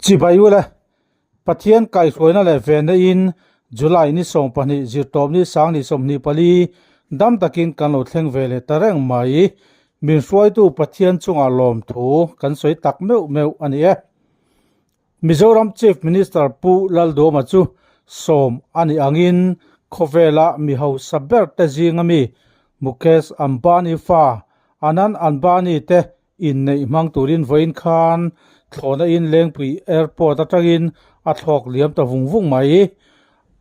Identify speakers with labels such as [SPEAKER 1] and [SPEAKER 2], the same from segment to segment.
[SPEAKER 1] Chibai ule, Pathian kaihhruaina leh venna in July ni 12 zirtawpni sangni 24 dam takin kan lo thleng ve leh ta reng mai. Min hruaitu Pathian chungah lawmthu kan sawi tak meuh meuh a ni e. Mizoram Chief Minister Pu Lalduhoma chu sawm a nih angin khawvela mi hausa ber te zinga mi Mukesh Ambani fa Anand Ambani te inneih hmang turin vawiin khan thlawhna in Lengpui Airport atangin a thlawk liam ta vung vung mai.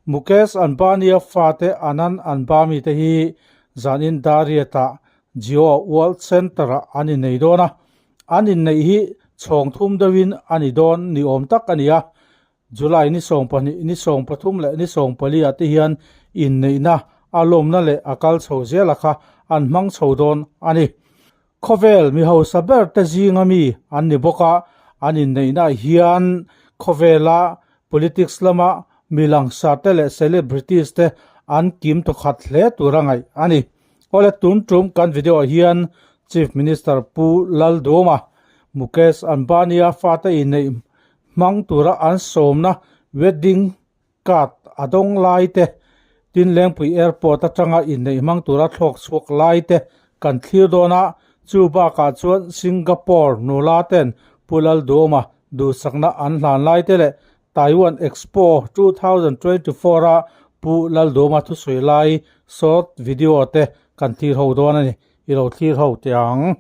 [SPEAKER 1] Mukesh Ambani-a fate Anand Anbami te hi zanin Dariat-ah Jio World Centre-ah an innei dawn a. An inneih hi chhawng thum deuhin a ni dawn ni awm tak a ni a, July ni 12, ni 13 leh ni 14 ah te hian inneihna a lawmna leh a kal chho zela kha an hmang chho dawn a ni. Khawvel mi hausa ber te zinga mi an ni bawk a, an inneihna hian khawvela politics lama mi langsar te leh celebrities te an kim tawkhat hle tur a ngaih a ni. Awle tun tum kan video ah hian Chief Minister Pu Lalduhoma, Mukesh Ambani-a fate inneih hmang tura an sawmna wedding card a dawng lai te, tin Lengpui Airport atanga inneih hmang tura thlawk chhuak lai te kan thlir dawn a, chu bakah chuan Singapore nula ten Pu Lalduhoma duhsakna an hlan lai te leh Taiwan Expo 2024 a Pu Lalduhoma thusawi lai short video te kan thlir ho dawn a ni, i lo thlir ho teh ang.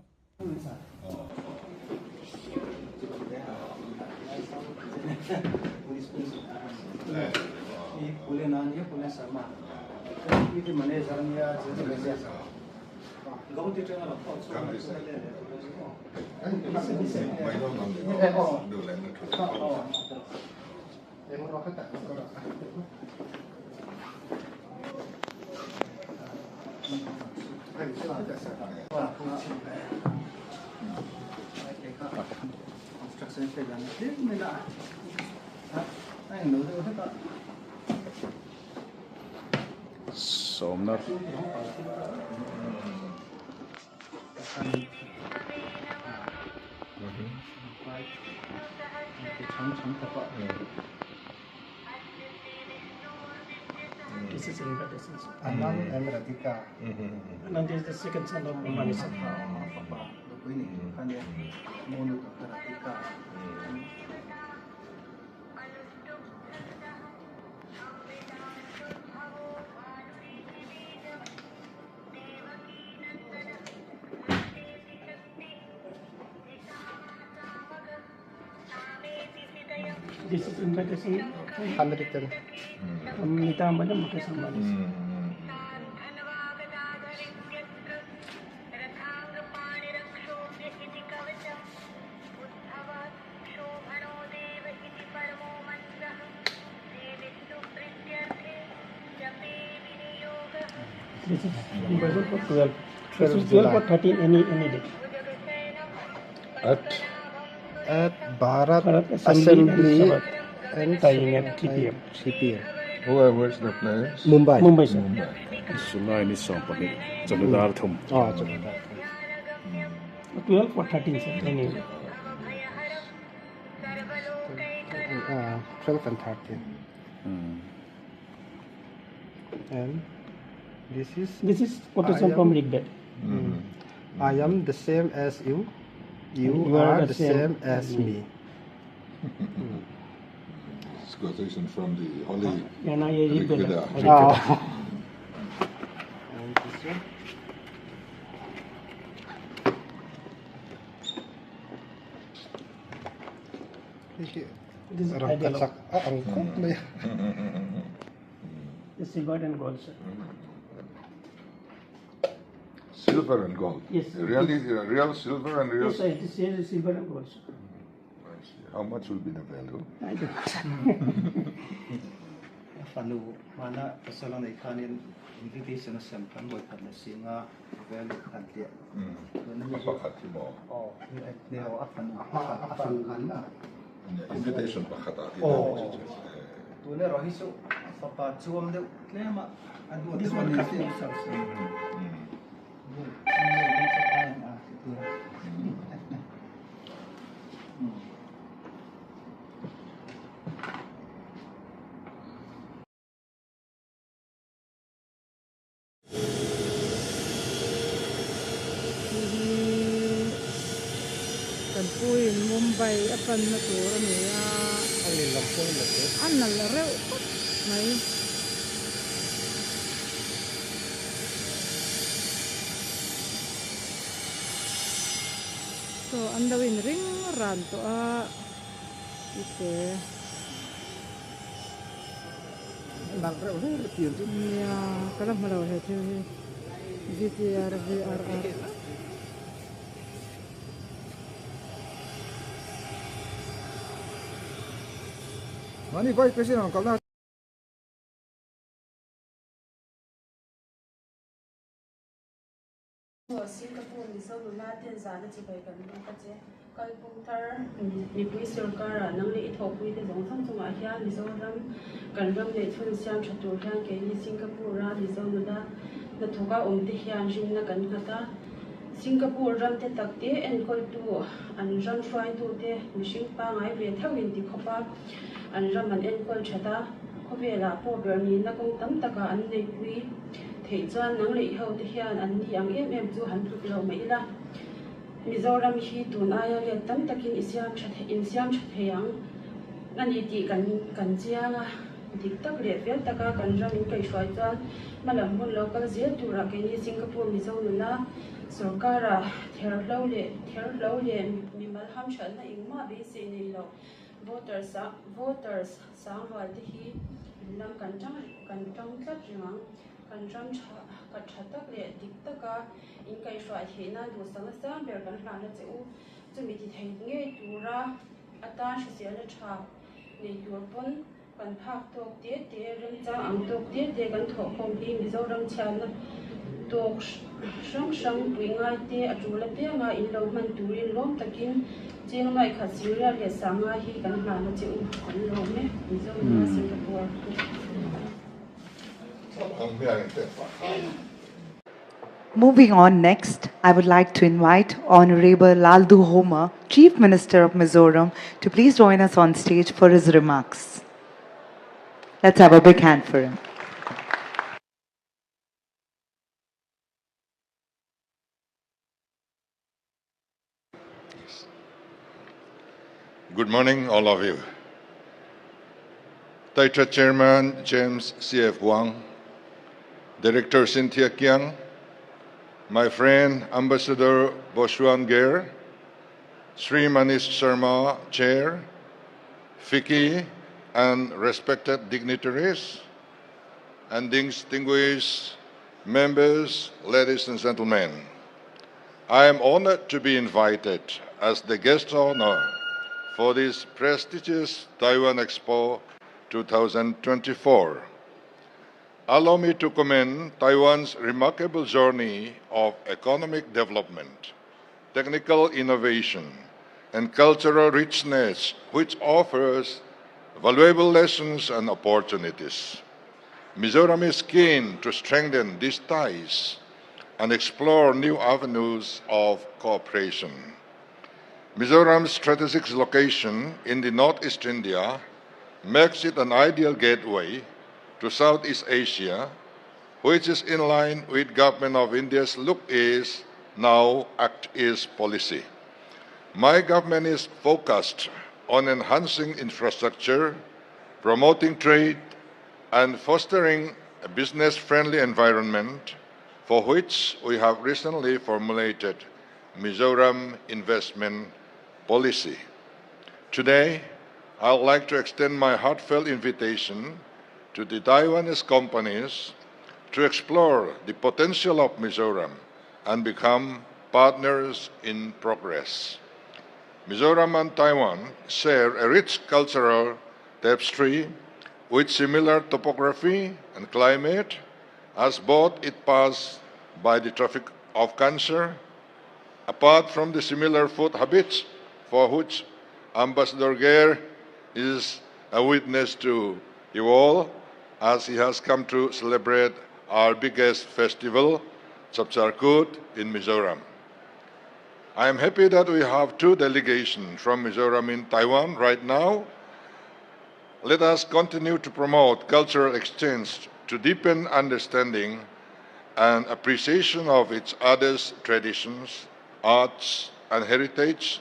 [SPEAKER 2] Sawmna
[SPEAKER 3] This is invitation.
[SPEAKER 4] Anand and Radhika.
[SPEAKER 3] Anand is the second son of Ambani sir.
[SPEAKER 4] Radhika.
[SPEAKER 3] This is invitation
[SPEAKER 4] Handwritten.
[SPEAKER 3] from Nita Ambani, Mukesh Ambani. sir. This is invitation for 12. This
[SPEAKER 4] 12
[SPEAKER 3] is 12 or
[SPEAKER 4] July.
[SPEAKER 3] 13, any day.
[SPEAKER 2] At
[SPEAKER 4] At Bharat
[SPEAKER 3] Bharat Assembly and
[SPEAKER 4] Assembly
[SPEAKER 3] Sabha.
[SPEAKER 4] and
[SPEAKER 3] Timing at 3 p.m.
[SPEAKER 4] 3 p.m.
[SPEAKER 2] where where's the place?
[SPEAKER 4] Mumbai.
[SPEAKER 3] Mumbai, sir.
[SPEAKER 2] Mumbai.
[SPEAKER 5] July ni 12 chawhnu dar thum.
[SPEAKER 4] Oh, July.
[SPEAKER 3] 12 or 13, sir. Any day.
[SPEAKER 4] 12 and 13. And this is
[SPEAKER 3] This is quotation
[SPEAKER 4] I
[SPEAKER 3] from
[SPEAKER 4] am-
[SPEAKER 3] Rig Veda.
[SPEAKER 4] I am the same as you. You,
[SPEAKER 3] You
[SPEAKER 4] are, the same, as me.
[SPEAKER 2] It's quotation from the Holy
[SPEAKER 3] NIA Rig
[SPEAKER 2] Rig
[SPEAKER 3] Veda.
[SPEAKER 2] Veda.
[SPEAKER 4] Oh. And this one.
[SPEAKER 3] This is ideal.
[SPEAKER 4] Rangkachak a ang khawp mai a.
[SPEAKER 3] This silver and gold, sir.
[SPEAKER 2] Silver and gold.
[SPEAKER 3] Yes.
[SPEAKER 2] Really, real silver and real.
[SPEAKER 3] Yes, sir. This is silver and gold, sir.
[SPEAKER 2] I see. How much will be the value?
[SPEAKER 3] I don't know.
[SPEAKER 6] Fanu mana pasal nei khanin invitation a sem kan boi khat le singa value khat le
[SPEAKER 2] Pakhat hi maw?
[SPEAKER 6] o ne o a fanu a fanu an a
[SPEAKER 2] Invitation pakhat ah
[SPEAKER 6] Oh. tu ne ro hi chu fapa chuam deuh tlema a du
[SPEAKER 3] This
[SPEAKER 6] te
[SPEAKER 3] one
[SPEAKER 6] ni
[SPEAKER 3] cut
[SPEAKER 6] se
[SPEAKER 3] me, sir.
[SPEAKER 7] Kan pu in Mumbai a panna tur a ni a.
[SPEAKER 4] A lehlam pawh hi la teh.
[SPEAKER 7] A nalh reuh khawp mai. Saw an lo in ring ran tawh a i te.
[SPEAKER 4] A nalh reuh hle reuh pian chu.
[SPEAKER 7] Nia ka la hmu lo he thil hi GTR VRR.
[SPEAKER 4] Mahni Vice President rawn kalna.
[SPEAKER 8] Singapore Mizo nula ten zana chibai kan buk a che. Kalpung thar mipui sorkar-ah nang leh i thawhpuite zawng zawng chungah hian Mizoram kan ram leh chhun siam tha tur hian keini Singapore-a Mizo nula hnathawka awmte hian rinna kan nghat a. Singapore ram te tak te enkawltu an ram hruaitute mihring pangai ve theuhin ti khawp a, an ram an enkawl that a, khawvelah pawh ber nihna kawng tam takah an neipui theih chuan nang leh i hote hian an ni ang em em chu han tluk loh mai ila. Mizoram hi tun aia let tam takin i siam tha in siam tha thei ang a ni tih kan kan chiang a, dik tak leh fel taka kan ram in kaihhruai chuan hmalam hun lo kal zel turah keini Singapore Mizo nuna sorkara therhlo leh therhlo leh mimal hamthatna engmah beisei nei lo voters ah voters sangrual te hi in lam kan tang kan tang tlat reng ang. Kan ram tha ka tha tak leh dik taka in kaihhruai theih nan duhsakna sang ber kan hlan a che u. Chumi ti thei ngei tura atan hriselna tha nei tur pawn kan phak tawk te te, remchang ang tawk te te kan thawhkhawm hi Mizoram chhiatna tawk hrang hrang pui ngai te a tul apianga in lo hman turin lawm takin cheng nuaikhat Singriat leh Sanga hi kan hlan a che u. Kan lawm e. Mizoram Singapore.
[SPEAKER 9] Moving on next, I would like to invite Honorable Lalduhoma, Chief Minister of Mizoram, to please join us on stage for his remarks. Let's have a big hand for him.
[SPEAKER 2] Good morning, all of you. TAITRA Chairman James C.F. Wang, Director Cynthia Kiang, my friend Ambassador Boshuan Ger, Sri Manish Sharma, Chair, FICCI, and respected dignitaries, and distinguished members, ladies and gentlemen. I am honored to be invited as the guest of honor for this prestigious Taiwan Expo 2024. Allow me to commend Taiwan's remarkable journey of economic development, technical innovation, and cultural richness, which offers valuable lessons and opportunities. Mizoram is keen to strengthen these ties and explore new avenues of cooperation. Mizoram's strategic location in the Northeast India makes it an ideal gateway to Southeast Asia, which is in line with Government of India's Look East, Now Act East policy. My government is focused on enhancing infrastructure, promoting trade, and fostering a business-friendly environment for which we have recently formulated Mizoram Investment Policy. Today, I would like to extend my heartfelt invitation to the Taiwanese companies to explore the potential of Mizoram and become partners in progress. Mizoram and Taiwan share a rich cultural tapestry with similar topography and climate, as both it passed by the Tropic of Cancer, apart from the similar food habits for which Ambassador Gare is a witness to you all, as he has come to celebrate our biggest festival, Chapchar Kut, in Mizoram. I am happy that we have two delegations from Mizoram in Taiwan right now. Let us continue to promote cultural exchange to deepen understanding and appreciation of each other's traditions, arts, and heritage.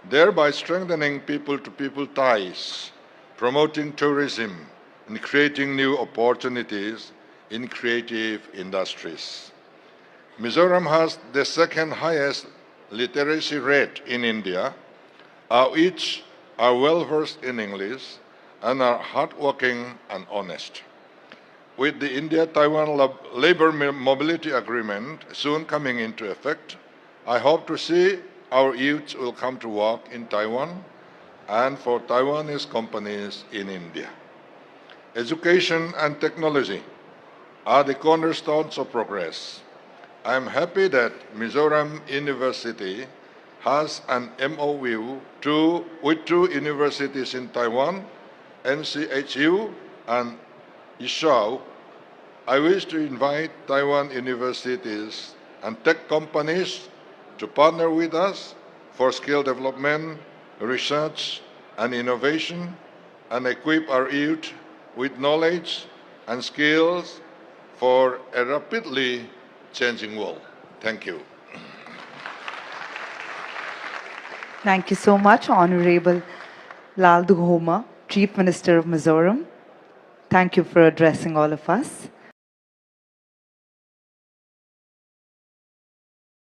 [SPEAKER 2] thereby strengthening people to people ties, promoting tourism, and creating new opportunities in creative industries. Mizoram has the second highest literacy rate in India. Our each are well versed in English and are hardworking and honest. With the India Taiwan Labor Mobility Agreement soon coming into effect, I hope to see our youth will come to work in Taiwan and for Taiwanese companies in India. Education and technology are the cornerstones of progress. I am happy that Mizoram University has an MOU to, with two universities in Taiwan, NCHU and Ishao. I wish to invite Taiwan universities and tech companies to partner with us for skill development, research, and innovation, and equip our youth with knowledge and skills for a rapidly changing world. Thank you.
[SPEAKER 9] Thank you so much, Honorable Lalduhoma, Chief Minister of Mizoram. Thank you for addressing all of us.